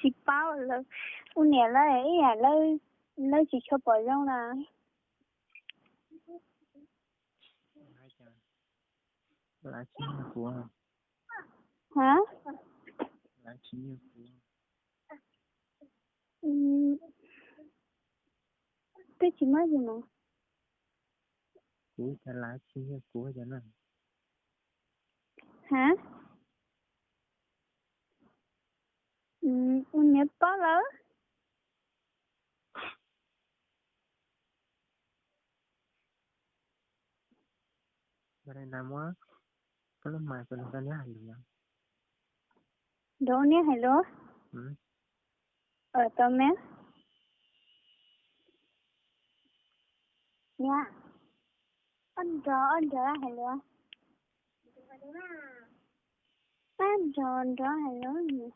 Tsis paub lawv, ua niam lawv ib yam lawv tsis tshua pom zoo na. Lawv tsis nyiam kuv. Ha? Lawv tsis nyiam kuv. Twb tsis muaj gì no. Kuv cas lawv tsis nyiam kuv cas na. Ha? Ua niam paub lawv. Ntawd muab koj lub mas rau neb hais lus. Rau neb hais lus? Tau me. Niam, ob nrog ob nrog hais lus. Ab, nrog nrog hais lus.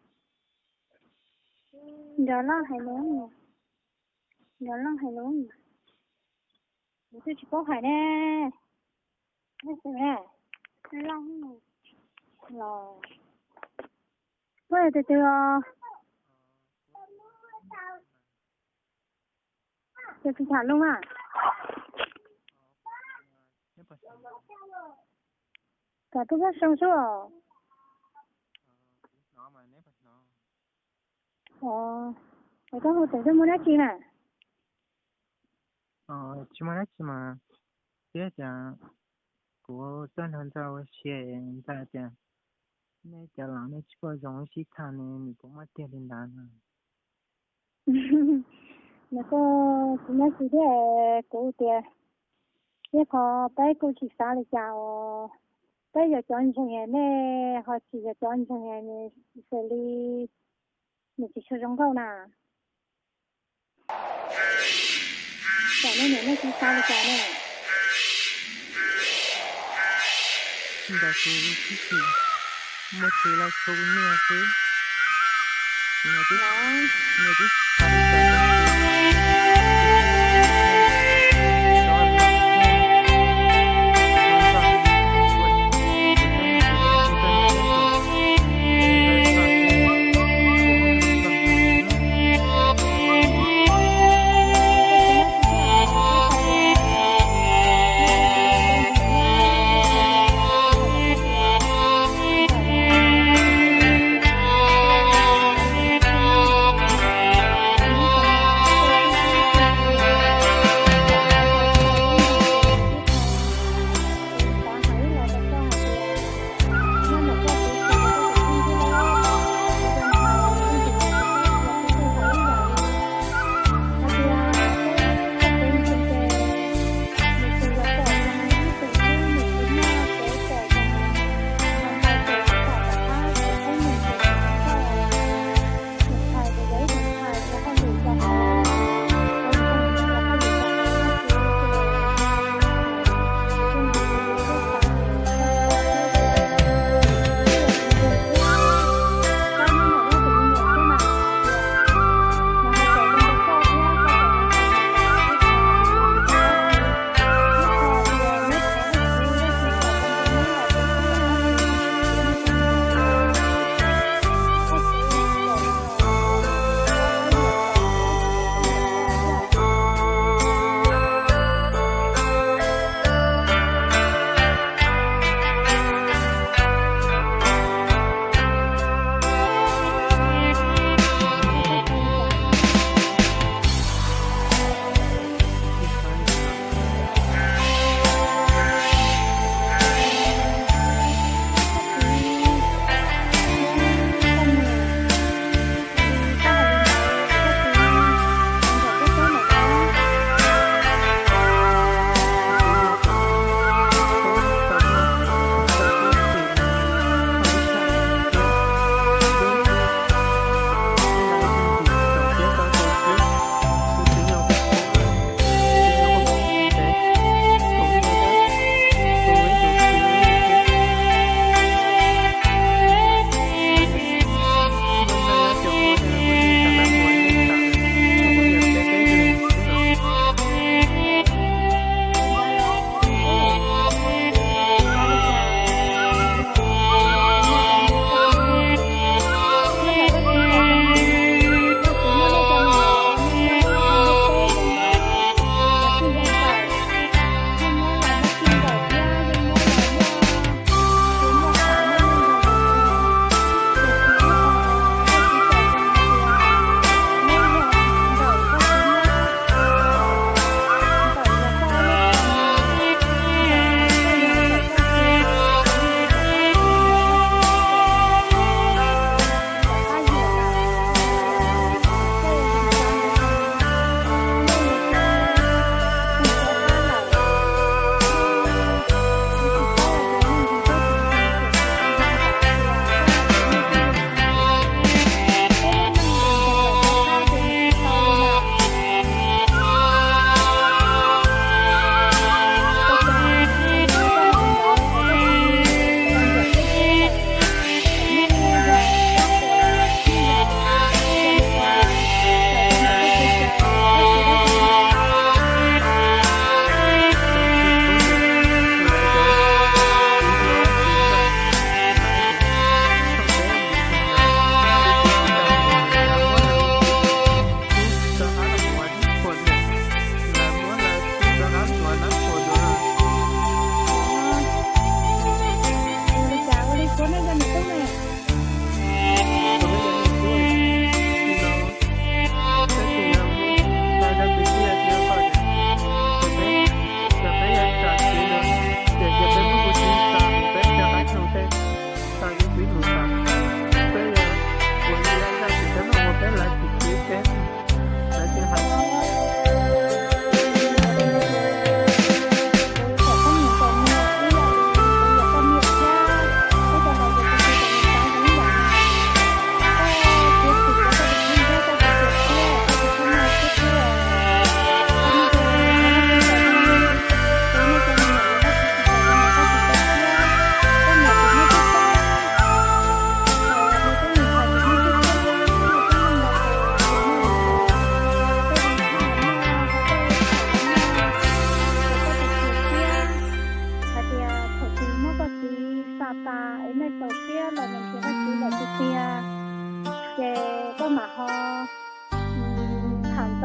Nrog loj hais lus. Nrog loj hais lus. Kuv twb tsis paub hais ne. Los, koj yog tus twg os? Tus twg tham lus a? Tom tuaj pab xoo xwb os. Os, es koj hu tes tuaj muaj dab tsi na? Tsis muaj dab tsi mas, thiab tias kuv tuaj nrog ntxawg ua si, ntxawg tias nej cov laus nej tsis pom zoo sib tham ne, nws puas muaj tiag li ntawd no? Nws kuj tsis muaj dab tsi thiab, kuv tias, thiab qhov peb kuj tsis xav li cas os, peb yog cov ntseeg nej ho tsis yog cov ntseeg, nws xws li nws tsis tshua zoo nkauj na. Tam no niam nej tsis xav li cas ne? Ntawd kuv tib si muaj tsis los txhua niaj xwb. Niaj tib, niaj tib xav li cas.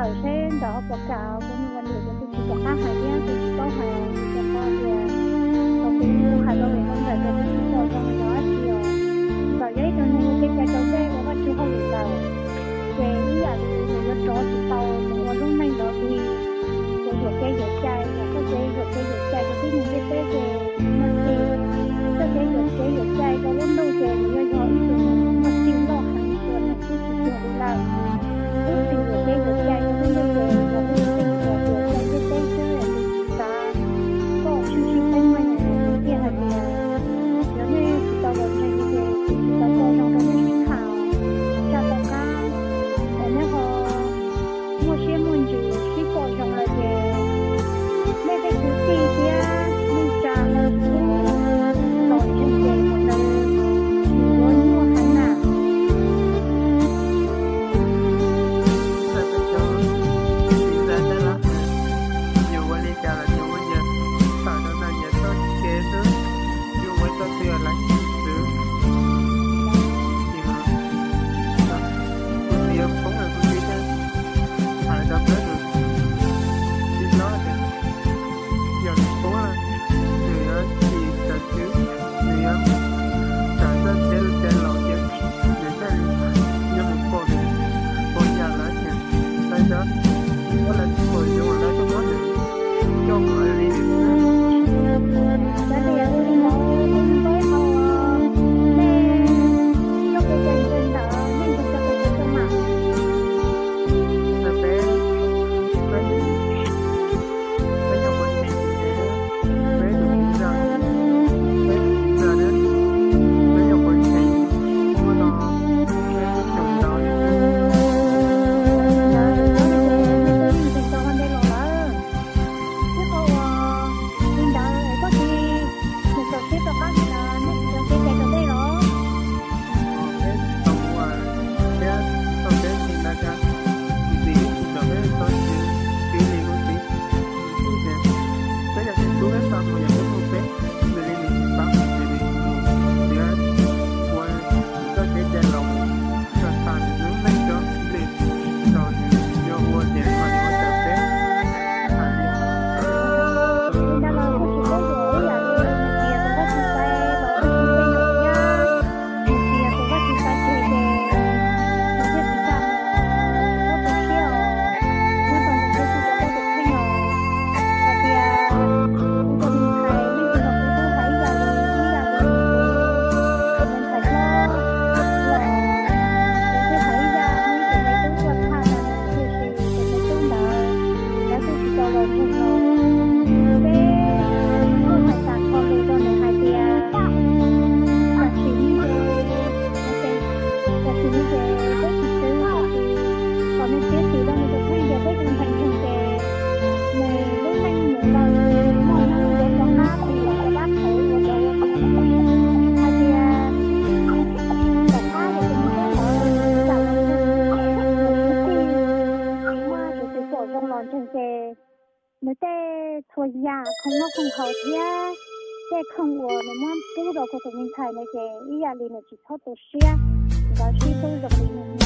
Seb ntawm ho puas kam kuv mus ua niam ces kuv tsis rov qab hais thiab, kuv tsis paub hais rau koj tias, thaum kuv hais rau Vim Hlob ntawm ces kuv tsis pom zoo los dab tsi os. Ntawm yog ib tug neeg ua kev cai rau dej ua Vajtswv hauj lwm lawm, ces ib yam li nws yuav rov tsis tau mus ua lub neej ntawd li. Ces yuam kev yuam cai, yog koj kev yuam kev yuam cai rau tib neeg ntiaj teb ces muaj txim. Koj kev yuam kev yuam cai rau lub ntuj ces nws yuav yog ib tug neeg muaj txim loj heev rau neeg twb tsis tuag li lawm. Ib tug yuam kev yuam cai rau lub ntuj ces yog ib tug neeg uas yuam cai ntiaj teb xwb es tsis xav koj sib sib teeb meej. Kuv thiaj hais tias yog nej tsis tau los ntseeg ces kuv tsis tau pom zoo rau nej sib tham. Tsam tom qab es nej ho muaj siab muaj ntsws sib pom zoo lawm ces nej tej kwv tij thiab neej tsa lawv kuj los ntseeg ces mus lawv tsis yuav nyuaj heev na. Yus ua li cas los yus ua yawg, tawm rau ntawm yawg txoj kev xwb, yus ua txoj kev lawv tsis xwb. Kuv tsis yuav poob los kuv tsis hais rau peb tus txiv hlob tias yog nws poob lawm, nws yuav tsis tawm tswv, nws yuav tawm txoj kev cai laus ces nws thiaj li yuav mus pom nws ua yam lawv tias, lawv cov, lawv tsis pom zoo lawv tuaj muab nws coj mus li xwb. Cov tias ua li ntawd, nej coj peb cov ntseeg ntawd, nej ntseeg cov pes cov coj mam. Peb, peb, peb cov pov tseg ces peb tus txiv ntxawm, peb tus txiv ntxawm na, peb cov pov tseg ua no, peb cov ntau li. Ntseeg tau hauv ntej los lawm. Thiab qhov uas li ntawd es koj tsis mus txaus siab rov qab li ntawd, nej tsis txaus siab cai rau dej los? Peb tau ua thiab tau peb tsis ntawd thiab, kuv txiv tsis txaus peb txaus siab li kuv txiv. Peb yog tib tub peb txaj muag yog peb mus peb, nws li nws tsis paub ces nws mus tiav ua nws txoj kev cai laus mus txog tas nws lub neej rau lwm zaus nws yuav ua ces nws mam li ua raws peb hais li. Li ntawd los kuj tsis paub yuav ib yam li nws txiv yog tus Vajtswv cai los kuj tsis peb nyuam thiab. Nws txiv yog tus Vajtswv cai tseg ces nws thiaj tsis txaj muag, txhob tu siab os. Nyob rau ntawm Vajtswv cov koj tus kheej os, hais tias kuv tus me ntxhais yeej tsis yog kuv tub hais ib yam li, ib yam li kuv tus me ntxhais hlob los kuv twb hais ib yam, muaj ib tug me tub tuaj tshaj no tiam sis tus me tub ntawd lawv kuj tsis tau los ntseeg los. Peb kuj hais tas qhov lus rau nws hais tias tam sim no ces, tam sim no ces peb tsis xwv, tiam sis kom nws txiav txim rau nws tus kheej tias peb tus ntxhais ntseeg ces nws lub neej mus lawm, muaj hnub yuav rov qab tus los ua dab qhauv ua cov ua neeg hais tias tom qab yog tus me tub ntawd kam los ntseeg, nws kwv tij tsis muaj txuj ci pom zoo los ntseeg ces nws tej txhua yam khoom noj khoom haus thiab tej khoom uas nws muab pub rau kuv tus me ntxhais no ces ib yam li nws tsis txhob tu siab, nkawd sib hlub zoo li